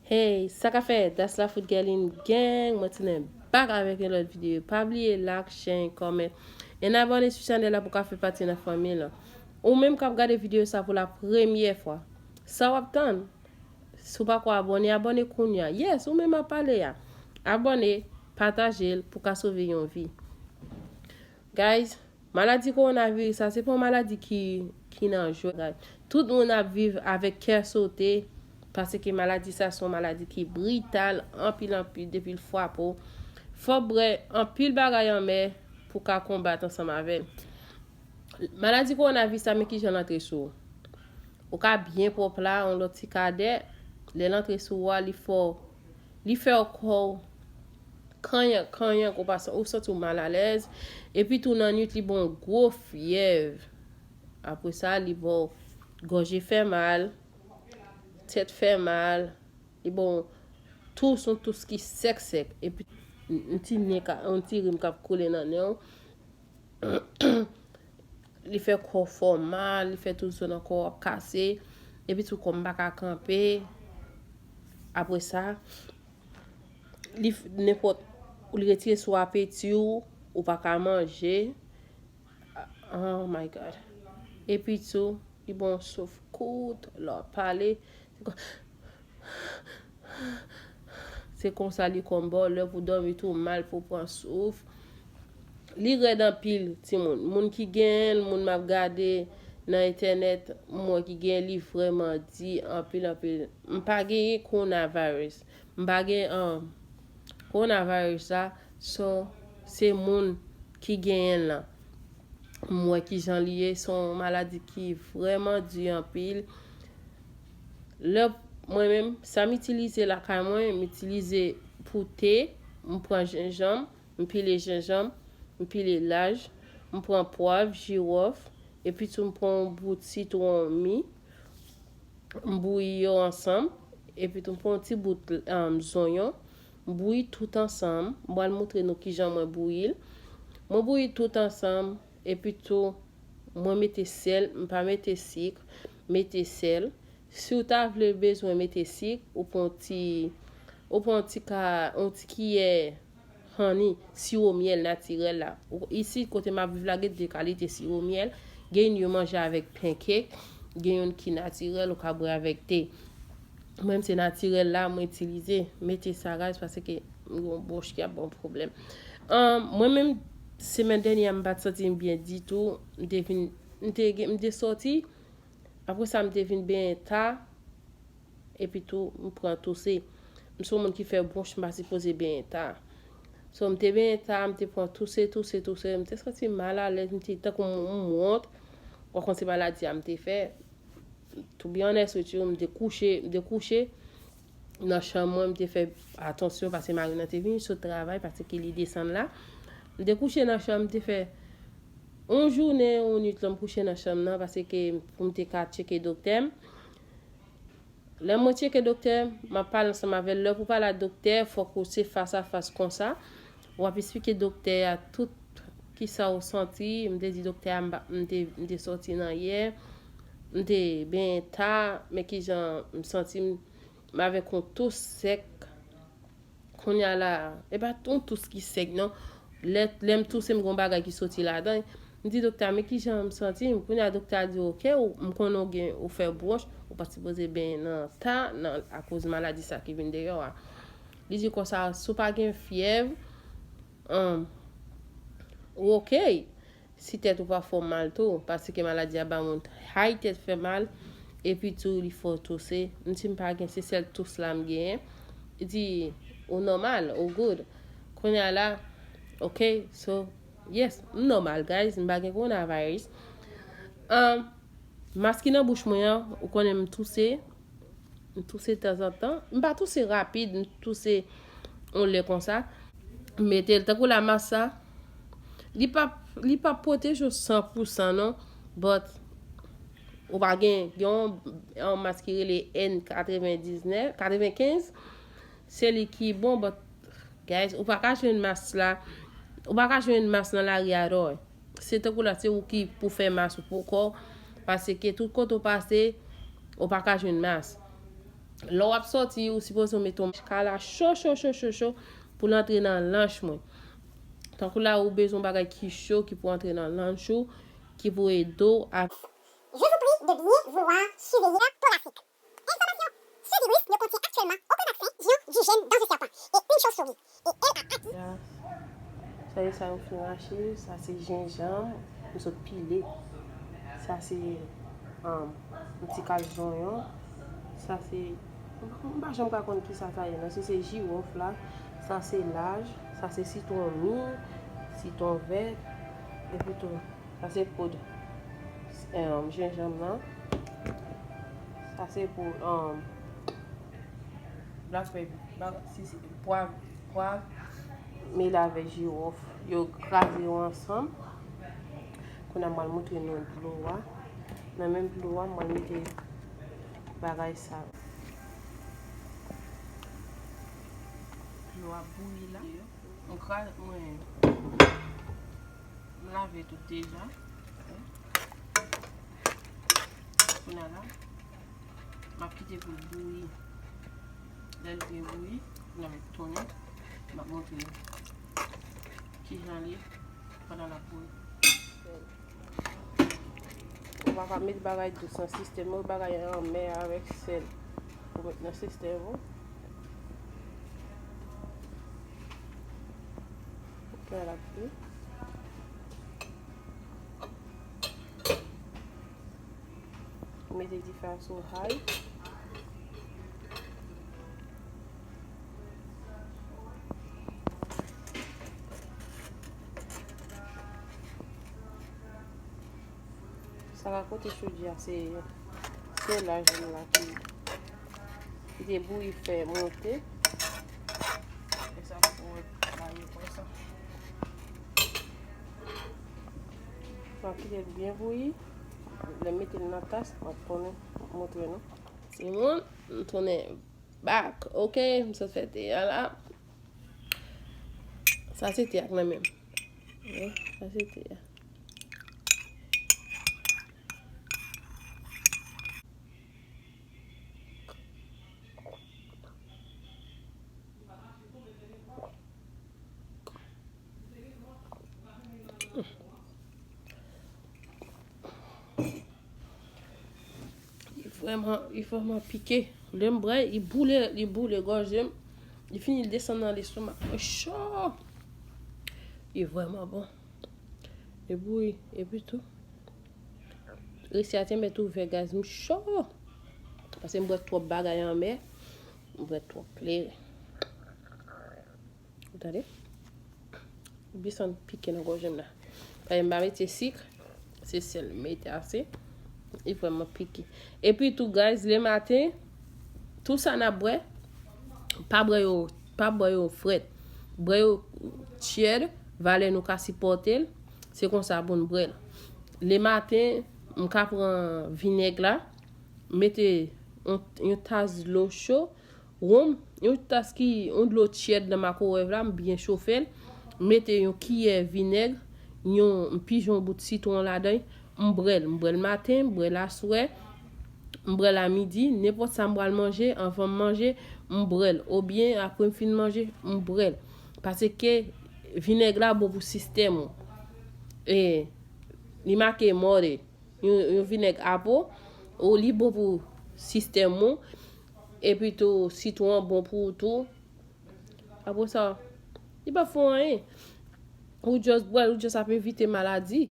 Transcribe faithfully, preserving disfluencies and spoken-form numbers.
Hey, sa ka fè? That's La Foot Girl in Gang. Mwen tounen back avèk yon lòt videyo. Pa bliye like, share, comment, and abone sou chanèl la pou ka fè pati nan fanmi lan. Ou menm k ap gade videyo sa pou la premyè fwa, sa w ap tann? Si w pa ko abone, abone kounya. Yes, ou menm ap pale a. Abone, pataje l pou ka sove yon vi. Guys, maladi kowonaviris sa, se pa yon maladi ki, ki nan jwèt. Tout moun ap viv avèk kè sote, paske maladi sa se yon maladi ki brital, anpil, anpil, depi l frape w. Fò w bwè anpil bagay anmè pou ka konbat ansanm avè l. Maladi kowonaviris sa, men kijan l antre sou ou. Ou ka byen pwòp la, yon lòt ti kadè, lè l antre sou ou a, li fè w, li fè w kò w kanyank, kanyank, ou pa sa, ou santi w malalèz. Epi tou nan nwit, li ba w gwo fyèv. Apre sa, li ba w gòje fè mal, tèt fè mal, li ba w tous, yon tous ki sèk, sèk. Epi, yon ti nen ka, yon ti rim k ap koule nan nen w. Li fè kò w fè w mal, li fè tout zòn nan kò w ap kase. Epi tou kò m pa ka kanpe. Apre sa, li f-, nenpòt, li retire sou apeti w, ou pa ka manje. Oh my God. Epi tou, li ba w souf kout, lè w ap pale. Se konsa li konn ba w, lè pou dòmi tou mal pou pran souf. Li rèd anpil, timoun. Moun ki genyen l, moun m ap gade nan entènèt, m wè ki genyen, li vrèman di anpil, anpil. M pa genyen kowonaviris. M pa gen, um, kowonaviris la, so, se moun ki genyen l lan. M wè kijan li ye, se yon maladi ki vrèman di anpil. Lè mwen menm, sa m itilize lakay mwen, m itilize pou te, m pran jenjanm, m pile jenjanm, m pile laj, m pran pwav, jiwòf, epi tou m pran yon bout sitwon mi, m bouyi yo ansanm, epi tou m pran yon ti bout, um, zonyon, m bouyi tout ansanm, m pral montre nou kijan mwen bouyi l. Mwen bouyi tout ansanm, epi tou mwen mete sèl, m pa mete sik, mete sèl. Si w ta vle bezwen mete sik, ou pran yon ti, ou pran yon ti ka, yon ti kiyè honey, siwo myèl natirèl la. Ou, isi, kote m ap viv la, gen de kalite siwo myèl. Gen youn yo manje avèk pancake, gen youn ki natirèl, ou ka bwè avèk te. Mwen menm se natirèl la, mwen itilize. Mete sa, guys, paske m gen yon bouch ki ap ban m pwoblèm. Um, mwen menm, semèn dènyè a, m pa t santi m byen ditou. M te vin, m te gen, m te sòti. Apre sa, m te vin benyen ta. Epi tou, m pran touse. M se yon moun ki fè bwonch, m pa sipoze benyen ta. So, m te benyen ta, m te pran touse, touse, touse. M te santi m malalèz, m te tankou m, m wont. Ou konn se maladi a m te fè. To be honest with you, m te kouche, m te kouche nan chanm mwen, m te fè atansyon paske mari m nan te vin sot travay, paske li desann la. M te kouche nan chanm, m te fè yon jounen, yon nwit la, m kouche nan chanm nan, paske pou m te ka tcheke doktè m. Lè mwen tcheke doktè, m ap pale ansanm avè l. Lè pou pale ak doktè, fòk ou se fas a fas konsa. W ap esplike doktè a tout kisa ou santi. M te di doktè a, m pa, m te, m te sòti nan yè, m te benyen ta, men kijan m santi m, m avèk yon tous sèk. Kounye a la, e pa yon tous ki sèk, non. Lè, lè m touse, m gen yon bagay ki soti ladan. M di doktè a, "Men kijan m santi m?" Kounye a, doktè a di, "Oke, ou, m konnen ou gen, ou fè bwonch, ou pa t sipoze benyen nan ta, nan, akoz maladi sa ki vin deyò a." Li di konsa, "Si w pa gen fyèv, um, ou oke." Si tèt ou pa fè w mal tou, paske maladi a ba moun high, tèt fè mal, epi tou li fè w touse. M di m pa gen, se sèl tous la m genyen. Li di, "Ou nòmal, ou good." Kounye a la, ok, so, yes, m nòmal, guys, m pa gen coronavirus. Um, mas ki nan bouch mwen an, ou konnen m touse, m touse tanzantan. M pa touse rapid, m touse yon lè konsa. M mete l tankou la mas sa. Li pa, li pa pwoteje w san pou san non, but ou pa gen, gen yon, yon mas ki rele N katrevendiznèf, katrevenkenz. Se li ki bon, but guys, ou pa ka jwenn mas la. Ou pa ka jwenn mas nan lari a, dò. Se tankou la, se ou ki pou fè mas ou pou kò w, paske tout kote w pase, ou pa ka jwenn mas. Lè w ap sòti, ou sipoze w mete yon kala cho, cho, cho, cho, cho pou l antre nan lanch mwen. Tankou la, ou bezwen yon bagay ki cho, ki pou antre nan lanch ou, ki pou ede w a Je vous prie de bien vouloir surveiller la thoracique. Information. Ce virus ne contient actuellement aucun vaccin, ion, du gène dans un serpent et une chauve-souris. Et elle a acquis Ya. Sa e sa yo fin rache, sa se jenjanm, m sot pile. Sa se, um, yon ti kal zonyon. Sa se, m pa janm ka konn ki sa sa ye, non. Si se jiwòf la, sa se laj, sa se sitwon mi, sitwon vèt, epi tou, sa se poud, um, jenjanm nan. Sa se pou, um, black pepper, ba-, si, si, pwav, pwav, mele avèk jiwòf. Yo kraze yo ansanm. Kounye a, m pral montre nou dlo a. Nan menm dlo a, m pral mete bagay sa yo. Dlo a bouyi la. Mwen kra-, mwen, m lave tout deja. Kounye a la, m ap kite pou l bouyi. Lè l byen bouyi, kounye a m ap tounen. M ap montre nou kijan l ye pandan l ap bouyi. Ou pa ka met bagay dous nan sistèm ou, bagay anmè avèk sèl. Ou met nan sistèm ou. Kounye a l ap bouyi. Mete dife a sou high. Sa ka kote chodyè a, se, se laj la ki, ki te bouyi fè monte. E sa pou wè, la, yo pran sa. Mwen kite l byen bouyi. Lè m mete l nan tas, mwen tounen montre nou. Timoun, m tounen back, ok? M sot fè te a la. Sa se te ak nan men m. Wi, sa se te a. Li vrèman, li vrèman pike. Lè m bwè, li boule, li boule gòje m. Li fini desann nan lestomak mwen cho. Li vrèman bon. Li bouyi, epi tou. Resi a te mèt ouvè gaz m cho. Paske m bwè twòp bagay anmè. M bwè twòp kleren. Ou tande? Ou desann pike nan gòje m la. Paske m pa mete sik, se sèl m mete ase. Li vrèman pike. Epi tou, guys, le maten, tout sa n ap bwè, pa bwè yo, pa bwè yo frèt. Bwè yo tyèd, valè nou ka sipòte l, se konsa pou n bwè l. Le maten, m ka pran vinèg la, mete yon, yon tas dlo cho, wonm, yon tas ki, yon dlo tyèd nan makwowèv la, m byen chofe l, m mete yon kiyè vinèg, yon, m pije yon bout sitwon ladan, m bwè l, m bwè l maten, m bwè l aswè, m bwè l a midi, nenpòt sa m pral manje, anvan m manje, m bwè l, oubyen apre m fin manje, m bwè l. Paske vinèg la bon pou sistèm ou. E li make mòde. Yon, yon vinèg apo, ou li bon pou sistèm ou, epi tou sitwon an bon pou ou tou. Apre sa, li pa fè w anyen. Ou just bwè l, ou just ap evite maladi.